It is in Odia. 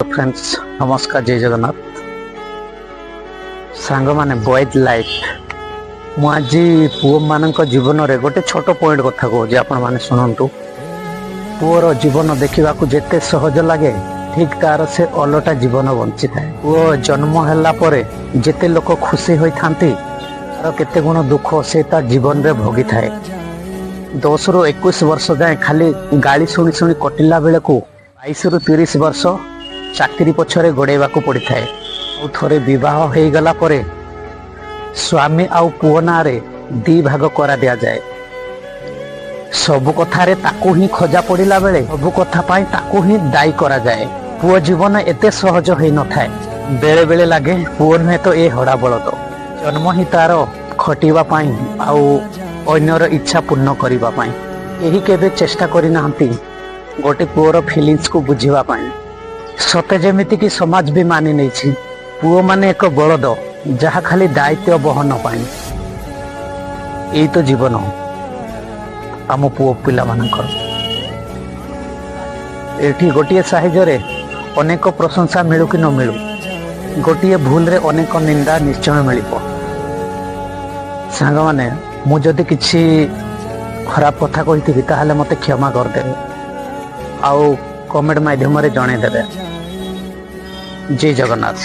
ଫ୍ରେଣ୍ଡସ୍, ନମସ୍କାର, ଜୟ ଜଗନ୍ନାଥ। ସାଙ୍ଗମାନେ, ବଏଜ୍ ଲାଇଫ୍। ମୁଁ ଆଜି ପୁଅମାନଙ୍କ ଜୀବନରେ ଗୋଟେ ଛୋଟ ପଏଣ୍ଟ କଥା କହୁଛି, ଆପଣମାନେ ଶୁଣନ୍ତୁ। ପୁଅର ଜୀବନ ଦେଖିବାକୁ ଯେତେ ସହଜ ଲାଗେ, ଠିକ୍ ତାର ସେ ଓଲଟା ଜୀବନ ବଞ୍ଚିଥାଏ। ପୁଅ ଜନ୍ମ ହେଲା ପରେ ଯେତେ ଲୋକ ଖୁସି ହୋଇଥାନ୍ତି, ତାର କେତେ ଗୁଣ ଦୁଃଖ ସେ ତା ଜୀବନରେ ଭୋଗିଥାଏ। 10ରୁ 21 ବର୍ଷ ଯାଏଁ ଖାଲି ଗାଳି ଶୁଣି ଶୁଣି କଟିଲା ବେଳକୁ 22ରୁ 30 ବର୍ଷ ଚାକିରି ପଛରେ ଗୋଡ଼େଇବାକୁ ପଡ଼ିଥାଏ। ଆଉ ଥରେ ବିବାହ ହେଇଗଲା ପରେ ସ୍ୱାମୀ ଆଉ ପୁଅ ନାଁରେ ଦି ଭାଗ କରା ଦିଆଯାଏ। ସବୁ କଥାରେ ତାକୁ ହିଁ ଖୋଜା ପଡ଼ିଲା ବେଳେ ସବୁ କଥା ପାଇଁ ତାକୁ ହିଁ ଦାୟୀ କରାଯାଏ। ପୁଅ ଜୀବନ ଏତେ ସହଜ ହେଇନଥାଏ। ବେଳେ ବେଳେ ଲାଗେ ପୁଅ ନୁହେଁ ତ ଏ ହଡ଼ା ବଳଦ। ଜନ୍ମ ହିଁ ତାର ଖଟିବା ପାଇଁ ଆଉ ଅନ୍ୟର ଇଚ୍ଛା ପୂର୍ଣ୍ଣ କରିବା ପାଇଁ। କେହି କେବେ ଚେଷ୍ଟା କରିନାହାନ୍ତି ଗୋଟେ ପୁଅର ଫିଲିଙ୍ଗସକୁ ବୁଝିବା ପାଇଁ। ସତେ ଯେମିତିକି ସମାଜ ବି ମାନି ନେଇଛି ପୁଅମାନେ ଏକ ବଳଦ, ଯାହା ଖାଲି ଦାୟିତ୍ୱ ବହନ ପାଇଁ। ଏଇ ତ ଜୀବନ ଆମ ପୁଅ ପିଲାମାନଙ୍କର। ଏଠି ଗୋଟିଏ ସାହାଯ୍ୟରେ ଅନେକ ପ୍ରଶଂସା ମିଳୁ କି ନ ମିଳୁ, ଗୋଟିଏ ଭୁଲରେ ଅନେକ ନିନ୍ଦା ନିଶ୍ଚୟ ମିଳିବ। ସାଙ୍ଗମାନେ, ମୁଁ ଯଦି କିଛି ଖରାପ କଥା କହିଥିବି, ତାହେଲେ ମୋତେ କ୍ଷମା କରିଦେବେ ଆଉ କମେଣ୍ଟ ମାଧ୍ୟମରେ ଜଣେଇଦେବେ। ଜୟ ଜଗନ୍ନାଥ।